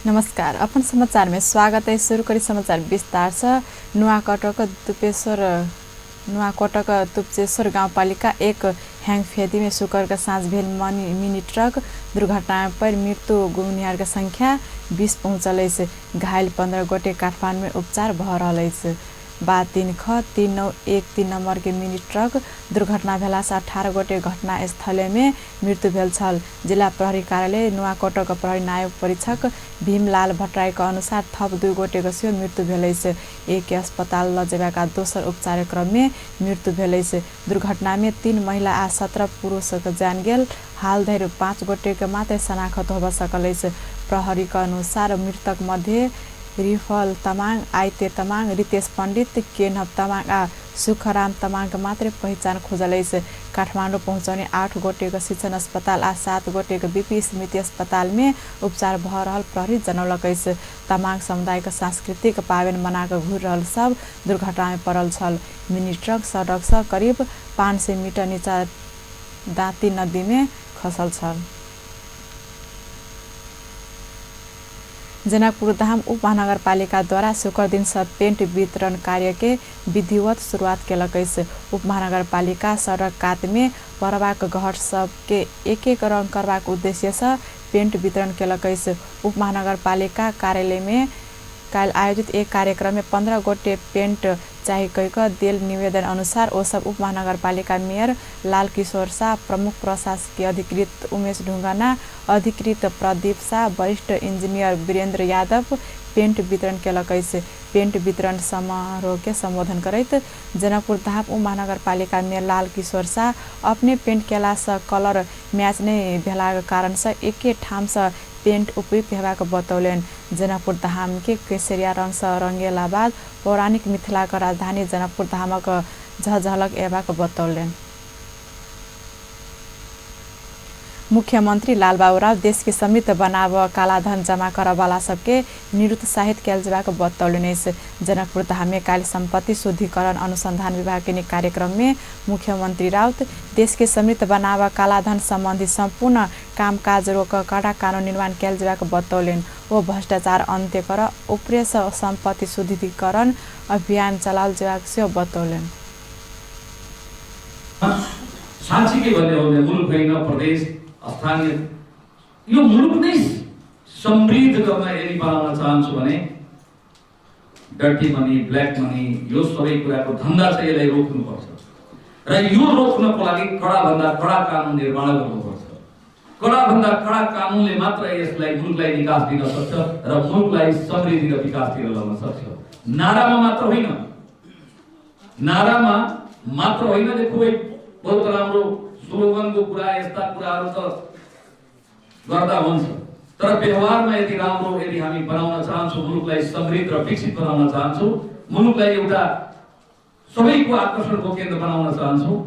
नमस्कार, अपन समाचार में स्वागत है। शुरू करी समाचार विस्तार से। नुआकोटक तुपचेश्वर गाउँपालिका 1 ह्याङफेदी में शुक्र के साँझ भेल मिनी ट्रक दुर्घटना पर मृत्यु गुमनिहार के संख्या 20 पहुँचल अछि। घायल 15 गोटे काठमांडू में उपचार भ रहल अछि। बा 3 ख 3913 नंबर के मिनी ट्रक दुर्घटना भेला से 18 गोटे घटना स्थले में मृत्यु भेल छल। जिला प्रहरी कार्यालय नुआकोटक प्रहरी नायब परीक्षक भीमलाल भट्टराई के अनुसार थप 2 गोटे के सेहो मृत्यु भेल अछि। एक के अस्पताल ल जेबाक आ दोसर उपचार क्रम में मृत्यु भेल अछि। दुर्घटना में 3 महिला आ 17 पुरुष के जान गेल। हाल धरि 5 गोटे के मात्र शनाखत होब सकल अछि। प्रहरी के अनुसार मृतक मध्ये रिफल तमाङ, आइते तमाङ, रितेश पंडित, केनहब तमाङ आ सुखराम तमाङ के मात्र पहिचान खोजल अछि। काठमाडौँ पहुँचौने 8 गोटे के शिक्षण अस्पताल आ 7 गोटे के बीपी स्मृति अस्पताल में उपचार भ रहल प्रहरी जनौलक अछि। तमाङ समुदाय के सांस्कृतिक पाबनि मना कऽ घुरि रहल सब दुर्घटना में पड़ल छल। मिनी ट्रक सड़क से करीब 500 मीटर नीचा दाँती नदी में खसल छल। जनकपुर धाम उप महानगरपालिका द्वारा शुक्र दिन से पेंट वितरण कार्य के विधिवत शुरुआत केलक अछि। उप महानगरपालिका सड़क कात में पड़बाक घर सबके एक एक रंग करबाक उद्देश्य से पेंट वितरण केलक अछि। उप महानगरपालिका कार्यालय में काल्हि आयोजित एक कार्यक्रम में 15 गोटे पेंट चाही कहि कऽ देल निवेदन अनुसार ओ सब उप महानगरपालिका मेयर लाल किशोर शाह, प्रमुख प्रशासकीय अधिकृत उमेश ढुंगाना, अधिकृत प्रदीप शाह, वरिष्ठ इंजीनियर वीरेंद्र यादव पेंट वितरण केलक अछि। पेंट वितरण समारोह के संबोधन करैत जनकपुर धाम उप महानगरपालिका मेयर लाल किशोर शाह अपने पेंट केला से कलर मैच नहि भेलाक कारण से एके ठाम से पेंट उपयुक्त हेबाक बतौलनि। जनकपुर धाम के केसरिया रंग से रंगेला बाद पौराणिक मिथिलाक राजधानी जनकपुर धामक झलक एबाक बतौलनि। मुख्यमंत्री लालबाबू राउत देश के समृद्ध बनाब कालाधन जमा करऽवाला सबके निरुत्साहित कयल जेबाक बतौलनि अछि। जनकपुर धाम में काल्हि सम्पत्ति शुद्धिकरण अनुसंधान विभाग के कार्यक्रम में मुख्यमंत्री राउत देश के समृद्ध बनाब कालाधन संबंधी सम्पूर्ण कामकाज रोक कड़ा कानून निर्माण कयल जेबाक बतौलनि। ओ भ्रष्टाचार अन्त्य कर उपरे सँ सम्पत्ति शुद्धिकरण अभियान चलाओल जेबाक सेहो बतौलनि। साँच्चीकै भन्ने हो भने मुलुक होइन प्रदेश स्थानीय यो मुलुक नै समृद्ध गर्न यदि बनाउन चाहन्छु भने डर्टी मनी, ब्ल्याक मनी यो सबै कुराको धन्दा चाहिँ यसलाई रोक्नुपर्छ र यो रोक्नको लागि कडाभन्दा कडा कानुन निर्माण गर्नुपर्छ। कडाभन्दा कडा कानुनले मात्र यसलाई मुलुकलाई निकास दिन सक्छ र मुलुकलाई समृद्धि र विकासतिर लग्न सक्छ। नारामा मात्र होइन, नारामा मात्र होइन। खुबै बहुत राम्रो स्लोगनको कुरा यस्ता कुराहरू त गर्दा हुन्छ, तर व्यवहारमा यदि राम्रो यदि हामी बनाउन चाहन्छौँ, मुलुकलाई समृद्ध र विकसित बनाउन चाहन्छौँ, मुलुकलाई एउटा सबैको आकर्षणको केन्द्र बनाउन चाहन्छौँ,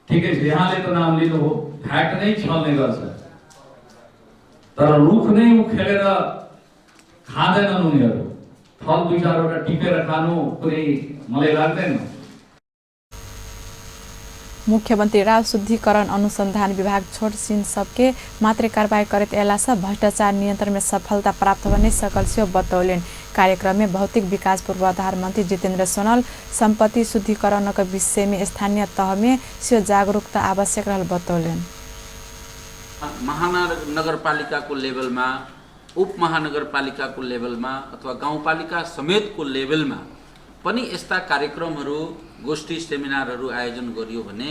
ठिकै छ यहाँले त नाम लिनु हो, भ्याट नै छल्ने गर्छ तर रुख नै उखेलेर खाँदैनन् उनीहरू। फल दुई चारवटा टिपेर खानु कुनै मलाई लाग्दैन। मुख्यमंत्री राव शुद्धिकरण अनुसंधान विभाग छोट सिन सबके मात्र कार्रवाई करैत अयला से भ्रष्टाचार नियंत्रण में सफलता प्राप्त होने सकल सेहो बतौलनि। कार्यक्रम में भौतिक विकास पूर्वाधार मंत्री जितेंद्र सोनल संपत्ति शुद्धिकरणक विषय में स्थानीय तह में सेहो जागरूकता आवश्यक रहल बतौलनि। महानगरपालिकाको लेभलमा, उपमहानगरपालिकाको लेभलमा अथवा गाउँपालिका समेतको लेभलमा पनि यस्ता कार्यक्रमहरू, गोष्ठी सेमिनारहरू आयोजन गरियो भने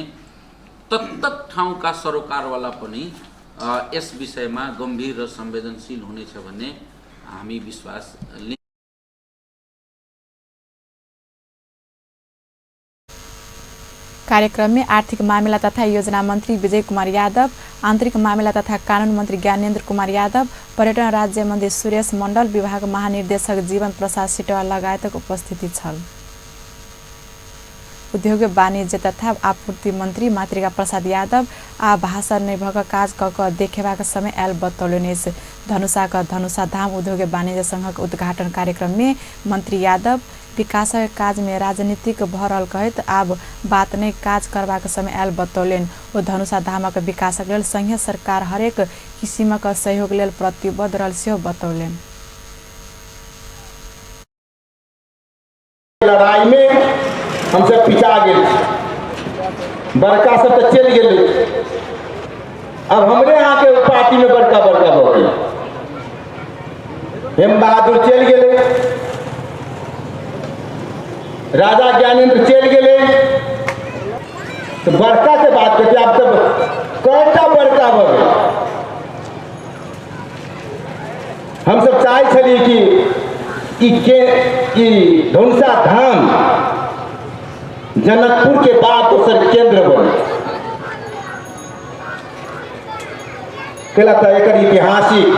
तत्तत् ठाउँका सरोकारवाला पनि यस विषयमा गम्भीर र संवेदनशील हुनेछ भन्ने हामी विश्वास लिन्छौँ। कार्यक्रम में आर्थिक मामिला तथा योजना मंत्री विजय कुमार यादव, आंतरिक मामिला तथा कानून मंत्री ज्ञानेन्द्र कुमार यादव, पर्यटन राज्य मंत्री सुरेश मंडल, विभाग महानिर्देशक जीवन प्रसाद सिटवा लगायतक उपस्थिति छल। उद्योग वाणिज्य तथा आपूर्ति मंत्री मातृका प्रसाद यादव आ भाषण नहि भऽ कऽ काज कऽ कऽ देखेबाक समय आयल बतौलनि अछि। धनुषाक धनुषा धाम उद्योग वाणिज्य संघक उद्घाटन कार्यक्रम में मंत्री यादव विकासक काज में राजनीतिक भऽ रहल कहैत आब बात नहि काज करबाक समय आयल बतौलनि। ओ धनुषा धामक विकासक लेल संघीय सरकार हरेक किसिमक सहयोग लेल प्रतिबद्ध रहल सेहो बतौलनि। लड़ाई में हमसब पिचा गेल छी। बड़का सब तऽ चलि गेलै, अब हमरे अहाँके पार्टी में बड़का बड़का भऽ गेल। हेम बहादुर चलि गेलै, राजा ज्ञानेन्द्र चलि गेलै, तऽ बड़का के बात करते आब तऽ कएटा बड़का भऽ गेल। हमसब चाहै छलियै कि ई के ई धनुषा धाम जनकपुर के बाद दोसर केंद्र बने, कैला तऽ एकर ऐतिहासिक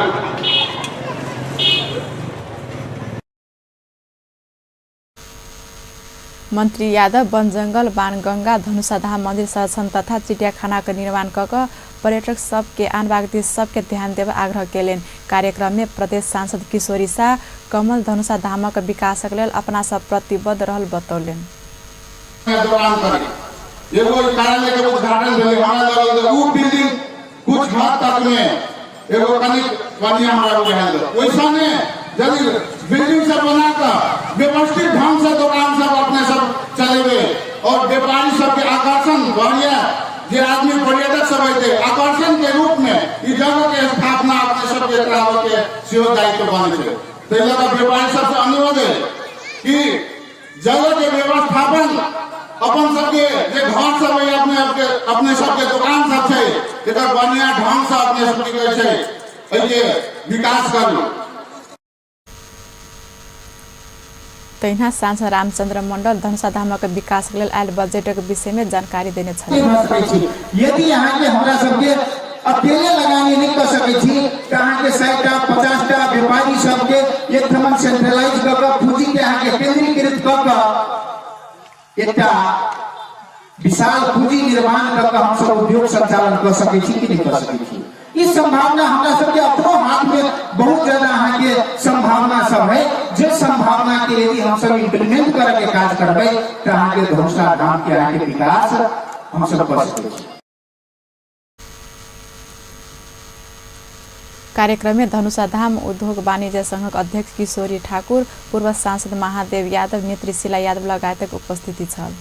मंत्री यादव वन जंगल बाणगंगा धनुषाधाम मंदिर संरक्षण तथा चिड़ियाखानाक निर्माण कऽ कऽ पर्यटक सबके आनबाक दिस सबके ध्यान देबऽ आग्रह केलनि। कार्यक्रम में प्रदेश सांसद किशोरी शाह कमल धनुषा धामक विकासक लेल अपना सब प्रतिबद्ध रहल बतौलनि। दौरान करी एगो कार्यालय के उद्घाटन भेलै, हमरा लगल जे उ बिल्डिंग कुछ हद तक में एगो कनिक बढ़िया हमरा बुझायल। ओहि ने यदि बिल्डिंग सब बना कऽ व्यवस्थित ढंग से दुकान सब अपने सब चलेबे और व्यापारी सबके आकर्षण बढ़िया, जे आदमी पर्यटक सब अयतै आकर्षण के रूप में ई जगह के स्थापना अपने सबके कराबऽ के सेहो दायित्व बनै छै। ताहि लऽ कऽ व्यापारी सबसे अनुरोध है कि जगह के व्यवस्थापन अपन सबके जे घर सब है, अपने सबके अपने सबके दुकान सब छै, एकर बढ़िया ढंग से अपने सबके कहै छै एहिके विकास करू। तहिना सांसद रामचंद्र मंडल धनुषा धामक विकासक लेल आयल बजेटक विषय में जानकारी देने छलनि। भऽ सकै छी यदि अहाँके हमरा सबके अकेले लगानी नहि कऽ सकै छी तऽ अहाँके 100टा 50टा व्यापारी सबके एकठमन सेंट्रलाइज कऽ कऽ पूँजीके अहाँके केंद्रीकृत कऽ कऽ एकटा विशाल पूंजी निर्माण कऽ कऽ हमसब उद्योग संचालन कऽ सकै छी कि नहि कऽ सकै छी? ई संभावना हमरा सबके अपनो हाथ में बहुत ज्यादा अहाँके संभावना सब है, जे संभावना के यदि हमसब इम्प्लीमेंट करे के काज करबै तऽ अहाँके धनुषा धाम के अहाँके विकास हमसब कऽ सकै छी। कार्यक्रम में धनुषा धाम उद्योग वाणिज्य संघक अध्यक्ष किशोरी ठाकुर, पूर्व सांसद महादेव यादव, नेत्री शिला यादव लगायतक उपस्थिति छल।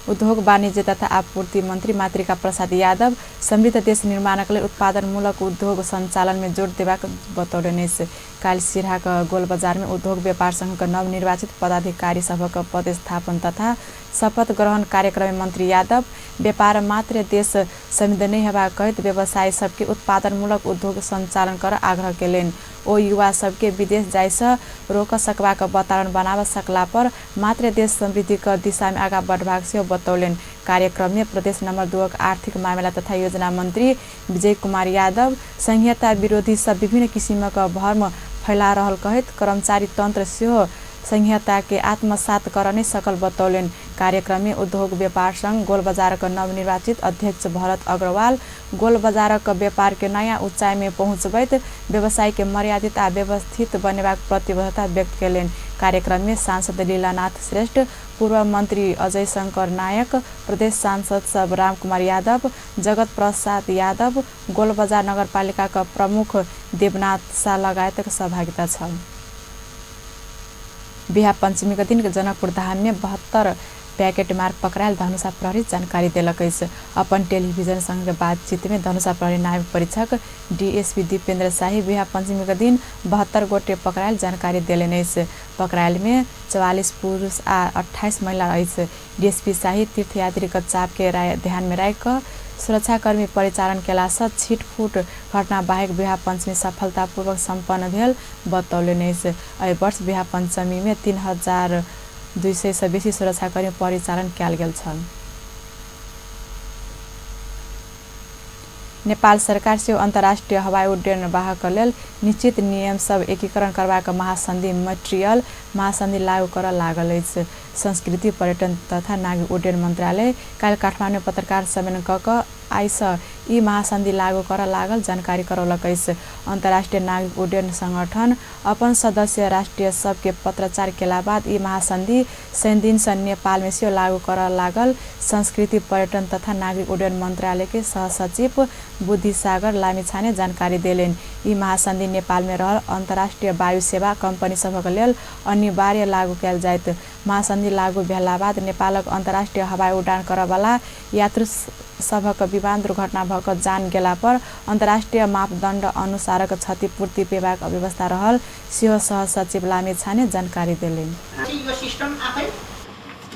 उद्योग वाणिज्य तथा आपूर्ति मंत्री मातृका प्रसाद यादव समृद्ध देश निर्माणक लेल उत्पादनमूलक उद्योग संचालन में जोड़ देबाक बतौलनि अछि। काल्हि सिरहाक गोल बाजार में उद्योग व्यापार संघक नवनिर्वाचित पदाधिकारी सभक पदस्थापन तथा शपथ ग्रहण कार्यक्रम में मंत्री यादव व्यापार मात्र देश समृद्ध नहि हेबाक कहैत व्यवसायी सबके उत्पादनमूलक उद्योग संचालन कर आग्रह केलनि। ओ युवा सबके विदेश जाय सँ रोक सकबाक वातावरण बनाबऽ सकला पर मात्र देश समृद्धिक दिशा में आगा बढ़बाक सेहो बतौलनि। कार्यक्रम में प्रदेश नंबर 2 आर्थिक मामिला तथा योजना मंत्री विजय कुमार यादव संघीयता विरोधी सब विभिन्न किसिमक भ्रम फैला रहल कहैत कर्मचारी तंत्र सेहो संघीयता के आत्मसात कर नहि सकल बतौलनि। कार्यक्रम में उद्योग व्यापार संघ गोल बाजारक नवनिर्वाचित अध्यक्ष भरत अग्रवाल गोल बाजारक व्यापार के नयाँ ऊंचाई में पहुंचबैत व्यवसाय के मर्यादित आ व्यवस्थित बनेबाक प्रतिबद्धता व्यक्त केलनि। कार्यक्रम में सांसद लीलानाथ श्रेष्ठ, पूर्व मंत्री अजय शंकर नायक, प्रदेश सांसद सब रामकुमार यादव, जगत प्रसाद यादव, गोल बाजार नगरपालिकाक प्रमुख देवनाथ शाह लगायतक सहभागिता छल। बिहा पंचमी के दिन जनकपुर धाम में 72 पैकेट मार पकड़ायल धनुषा प्रहरी जानकारी देलक अछि। अपन टेलीविजन संग बातचीत में धनुषा प्रहरी नायब परीक्षक डीएसपी दीपेंद्र शाही बिहा पंचमी के दिन 72 गोटे पकड़ायल जानकारी देलनि अछि। पकड़ायल में 44 पुरुष आ 28 महिला अछि। डीएसपी शाही तीर्थयात्री के चाप के ध्यान में राखि कऽ सुरक्षाकर्मी परिचालन केला सँ छिटफुट घटना बाहेक बिहा पंचमी सफलतापूर्वक सम्पन्न भेल बतौलनि अछि। एहि वर्ष बिहा पंचमी में 3200 सँ बेसी सुरक्षाकर्मी परिचालन कयल गेल छल। नेपाल सरकार सेहो अंतर्राष्ट्रीय हवाई उड्डयन वाहक लेल निश्चित नियम सब एकीकरण करबाक महासंधि मॉन्ट्रियल महासंधि लागू करऽ लागल अछि। संस्कृति, पर्यटन तथा नागरिक उड्डयन मंत्रालय काल्हि काठमाडौँ में पत्रकार सम्मेलन कऽ कऽ आइसँ ई महासन्धि लागू करऽ लागल जानकारी करौलक अछि। अन्तर्राष्ट्रिय नागरिक उड्डयन संगठन अपन सदस्य राष्ट्रिय सबके पत्रचार केला बाद ई महासन्धि शनिदिनसँ नेपालमे सेहो लागू करऽ लागल संस्कृति, पर्यटन तथा नागरिक उड्डयन मन्त्रालयके सहसचिव बुद्धिसागर लामिछाने जानकारी देलनि। ई महासन्धि नेपालमे रहल अन्तर्राष्ट्रिय वायु सेवा कम्पनी सभक लेल अनिवार्य लागू कयल जाइत। महासन्धि लागू भेला बाद नेपालक अन्तर्राष्ट्रिय हवाई उडान करऽवला यात्रु सभक विमान दुर्घटना भऽ कऽ जान गेला पर अन्तर्राष्ट्रिय मापदण्ड अनुसारक क्षतिपूर्ति पेबाक व्यवस्था रहल सेहो सहसचिव लामिछाने जानकारी देलनि। यो सिस्टम आफै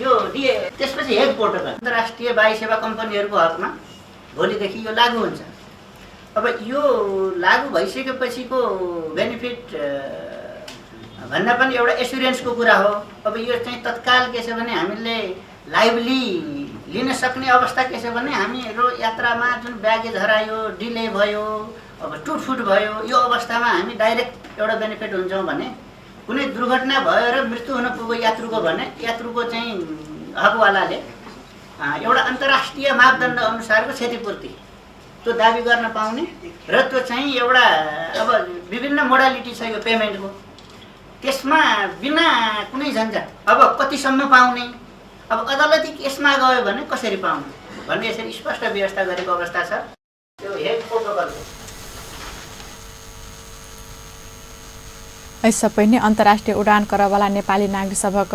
यो दिए त्यसपछि हेग प्रोटोकल अन्तर्राष्ट्रिय वायु सेवा कम्पनीहरूको हकमा भोलिदेखि यो लागू हुन्छ। अब यो लागू भइसकेपछिको बेनिफिट भन्दा पनि एउटा एस्युरेन्सको कुरा हो। अब यो चाहिँ तत्काल के छ भने हामीले लाइभली लिन सक्ने अवस्था के छ भने हामीहरू यात्रामा जुन ब्यागेज हरायो, डिले भयो, अब टुटफुट भयो, यो अवस्थामा हामी डाइरेक्ट एउटा बेनिफिट हुन्छौँ भने कुनै दुर्घटना भयो र मृत्यु हुन पुग्यो यात्रुको भने यात्रुको चाहिँ हकवालाले एउटा अन्तर्राष्ट्रिय मापदण्ड अनुसारको क्षतिपूर्ति त्यो दाबी गर्न पाउने र त्यो चाहिँ एउटा अब विभिन्न मोडालिटी छ यो पेमेन्टको, त्यसमा बिना कुनै झन्झट अब कतिसम्म पाउने, अब अदालती केसमा गयो भने कसरी पाउने भन्ने यसरी स्पष्ट व्यवस्था गरेको अवस्था छ। त्यो हेग प्रोटोकलको। एहिसँ पहिने अन्तर्राष्ट्रिय उडान करऽवला नेपाली नागरिक सभक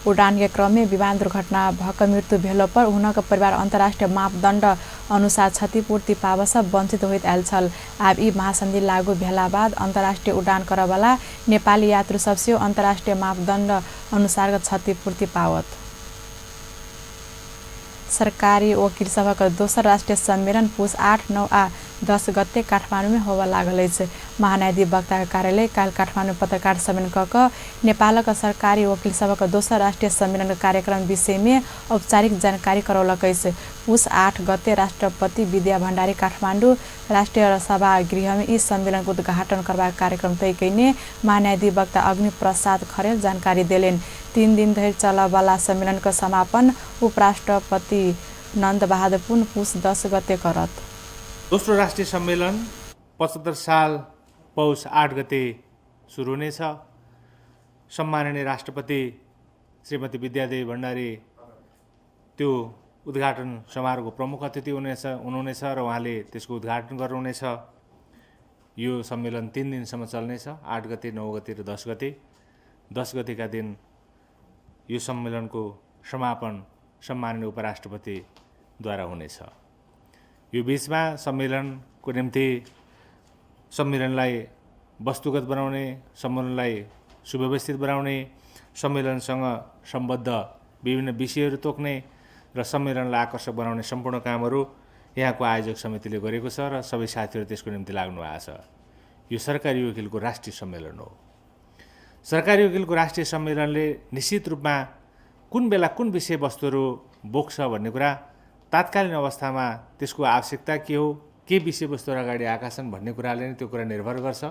उडानके क्रममे विमान दुर्घटना भऽ मृत्यु भेलो पर हुनक परिवार अन्तर्राष्ट्रिय मापदण्ड अनुसार क्षतिपूर्ति पाबसँ वञ्चित होइत आयल छल। आब ई महासन्धि लागू भेला बाद अन्तर्राष्ट्रिय उडान करऽवला नेपाली यात्रु सब सेहो अन्तर्राष्ट्रिय मापदण्ड अनुसारक क्षतिपूर्ति पावत। सरकारी वकिल सभक दोसर राष्ट्रिय सम्मेलन पुस 8, 9 आ 10 गते काठमाडौँमे होबऽ लागल अछि। महान्यायाधिवक्ताक कार्यालय काल्हि काठमाडौँ पत्रकार सम्मेलन कऽ कऽ नेपालक सरकारी वकिल सभक दोसर राष्ट्रिय सम्मेलनक कार्यक्रम विषयमे औपचारिक जानकारी करौलक अछि। पुस 8 गते राष्ट्रपति विद्या भण्डारी काठमाडौँ राष्ट्रिय सभागृहमे ई सम्मेलनक उद्घाटन करबाक कार्यक्रम तय कयने महान्यायाधिवक्ता अग्नि प्रसाद खरेल जानकारी देलनि। 3 दिन धरि चलऽवला सम्मेलनक समापन उपराष्ट्रपति नन्द बहादुर पुन पुस 10 गते करत। दोस्रो राष्ट्रिय सम्मेलन 75 साल पौष 8 गते सुरु हुनेछ। सम्माननीय राष्ट्रपति श्रीमती विद्यादेवी भण्डारी त्यो उद्घाटन समारोहको प्रमुख अतिथि हुनुहुनेछ र उहाँले त्यसको उद्घाटन गर्नुहुनेछ। यो सम्मेलन 3 दिनसम्म चल्नेछ, 8 गते, 9 गते र 10 गते। 10 गतेका दिन यो सम्मेलनको समापन सम्माननीय उपराष्ट्रपतिद्वारा हुनेछ। यो बिचमा सम्मेलनको निम्ति सम्मेलनलाई वस्तुगत बनाउने, सम्मेलनलाई सुव्यवस्थित बनाउने, सम्मेलनसँग सम्बद्ध विभिन्न विषयहरू तोक्ने र सम्मेलनलाई आकर्षक बनाउने सम्पूर्ण कामहरू यहाँको आयोजक समितिले गरेको छ र सबै साथीहरू त्यसको निम्ति लाग्नु भएको छ। यो सरकारी वकिलको राष्ट्रिय सम्मेलन हो। सरकारी वकिलको राष्ट्रिय सम्मेलनले निश्चित रूपमा कुन बेला कुन विषयवस्तुहरू बोक्छ भन्ने कुरा, तात्कालीन अवस्थामा त्यसको आवश्यकता के हो, के विषयवस्तुहरू अगाडि आएका छन् भन्ने कुराले नै त्यो कुरा निर्भर गर्छ।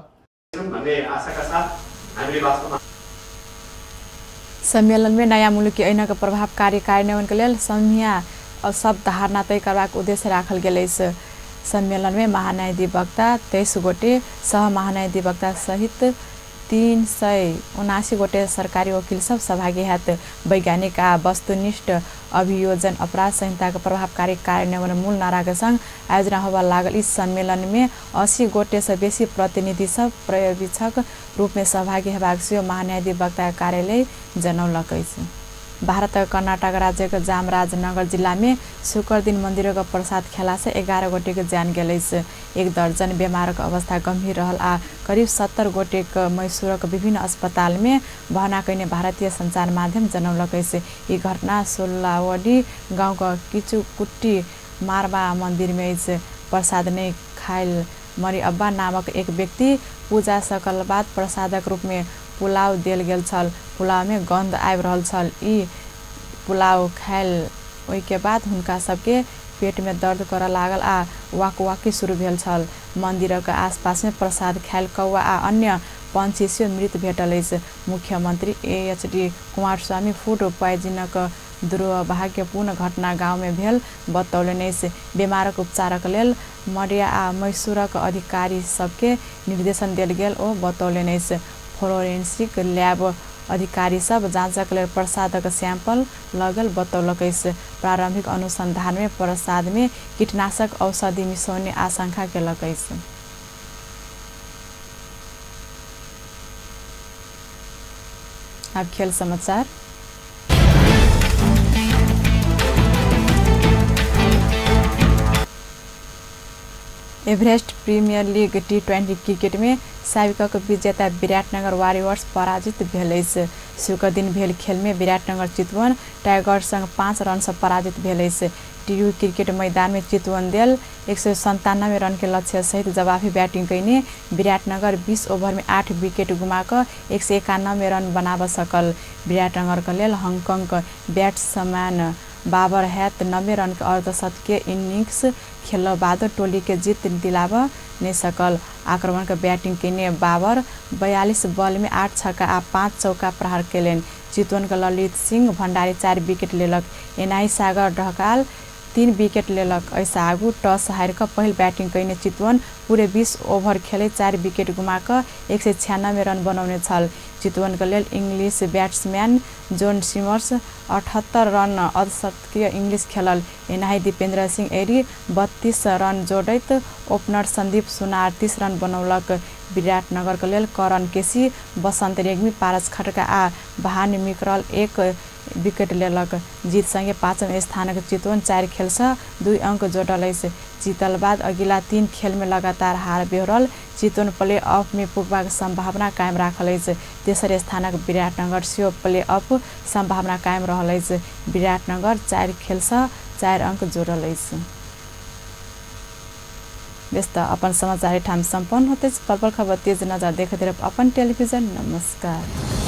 सम्मेलनमे नयाँ मुलुकी ऐनक प्रभावकारी कार्यान्वयनके लेल संहिता सब धारणा तय करबाक उद्देश्य राखल गेल अछि। सम्मेलनमे महान्यायाधिवक्ता 23 गोटे, सह महान्यायाधिवक्ता सहित 379 गोटे सरकारी वकिल सब सहभागी हैत। वैज्ञानिक आ वस्तुनिष्ठ अभियोजन अपराध संहिताक प्रभावकारी कार्यान्वयन मूल नाराके संग आयोजना होबऽ लागल इस सम्मेलनमे 80 गोटे सँ बेसी प्रतिनिधि सब पर्यवेक्षक रूपमे सहभागी हेबाक सेहो महान्यायाधिवक्ता कार्यालय जनौलक अछि। भारतक कर्नाटक राज्यक जामराजनगर जिल्लामे शुक्र दिन मन्दिरक प्रसाद खेलासँ 11 गोटेक ज्यान गेल अछि। 1 दर्जन बेमारक अवस्था गम्भीर रहल आ करिब 70 गोटेक मैसूरक विभिन्न अस्पतालमे भर्ना कयने भारतीय सञ्चार माध्यम जनौलक अछि। ई घटना सोलावडी गाउँक किचुकुट्टी मारबा मन्दिरमे अछि। प्रसाद नहि खायल मरिअब्बा नामक एक व्यक्ति पूजा सकल बाद प्रसादक रूपमे पुलाव देल गेल छल। पुलावमे गन्ध आबि रहल छल। ई पुलाव खायल ओहिके बाद हुनका सबके पेटमे दर्द करऽ लागल आ वाकवाकी शुरू भेल छल। मन्दिरक आसपासमे प्रसाद खायल कौआ आ अन्य पंक्षी सेहो मृत भेटल अछि। मुख्यमन्त्री एचडी कुमारस्वामी फूड पोइजनक दुर्भाग्यपूर्ण घटना गाँव में भेल बतौलनि अछि। बीमारक उपचारक लेल मडिया आ मैसूरक अधिकारी सबके निर्देशन देल गेल ओ बतौलनि अछि। फोरेंसिक लैब अधिकारी सब जांचक लेल प्रसादक सैंपल लगल बतौलक अछि। प्रारंभिक अनुसंधान में प्रसाद में कीटनाशक औषधि मिसौने आशंका केलक अछि। अब खेल समाचार। Everest premiere league T20 cricket में साविकक विजेता विराटनगर वॉरियर्स पराजित भेल अछि। शुक्र दिन भेल खेल में विराटनगर चितवन टाइगर्स संग 5 रन से पराजित भेल अछि। टीयू क्रिकेट मैदान में चितवन देल 197 रन के लक्ष्य सहित जवाबी बैटिंग कयने विराटनगर 20 ओभर में 8 विकेट गुमा कऽ 191 रन बनाब सकल। विराटनगर के लेल हांगकांग बैट्समैन बाबर हैत 90 रन के अर्धशतकीय इनिंग्स खेलला बाद टोली के जीत दिलाब नहीं सकल। आक्रमण के बैटिंग केने बाबर 42 बॉल में 8 छक्का आ 5 चौका प्रहार केलनि। चितवन के ललित सिंह भंडारी 4 विकेट लेलक। एनाई सागर ढकाल 3 विकेट लेलक। एहिसँ आगू टॉस हारि कऽ पहिल बैटिंग कयने चितवन पूरे 20 ओभर खेलै 4 विकेट गुमा कऽ 196 रन बनौने छल। चितवन के लेल इंग्लिश बैट्समैन जोन सिमर्स 78 रन अर्धशतकीय इंग्लिश खेलल। एनाही दीपेंद्र सिंह एरी 32 रन जोड़ैत ओपनर संदीप सुनार 30 रन बनौलक। विराटनगर के लेल करण केसी, बसंत रेग्मी, पारस खड़का आ भान मिकरल 1 विकेट लेलक। जीत संगे 5म स्थानक चितवन 4 खेलसँ 2 अंक जोड़ल अछि। जीतल बाद अगिला 3 खेल में लगातार हार बेहोरल चितवन प्ले ऑफ में पुगबाक संभावना कायम राखल अछि। तेसर स्थानक विराटनगर सेहो प्ले ऑफ संभावना कायम रहल अछि। विराटनगर 4 खेलसँ 4 अंक जोड़ल अछि। व्यस्त अपन समाचार ठाम सम्पन्न होते। पल पल खबर तेज नजर देखैत रहब अपन टेलिभिजन। नमस्कार।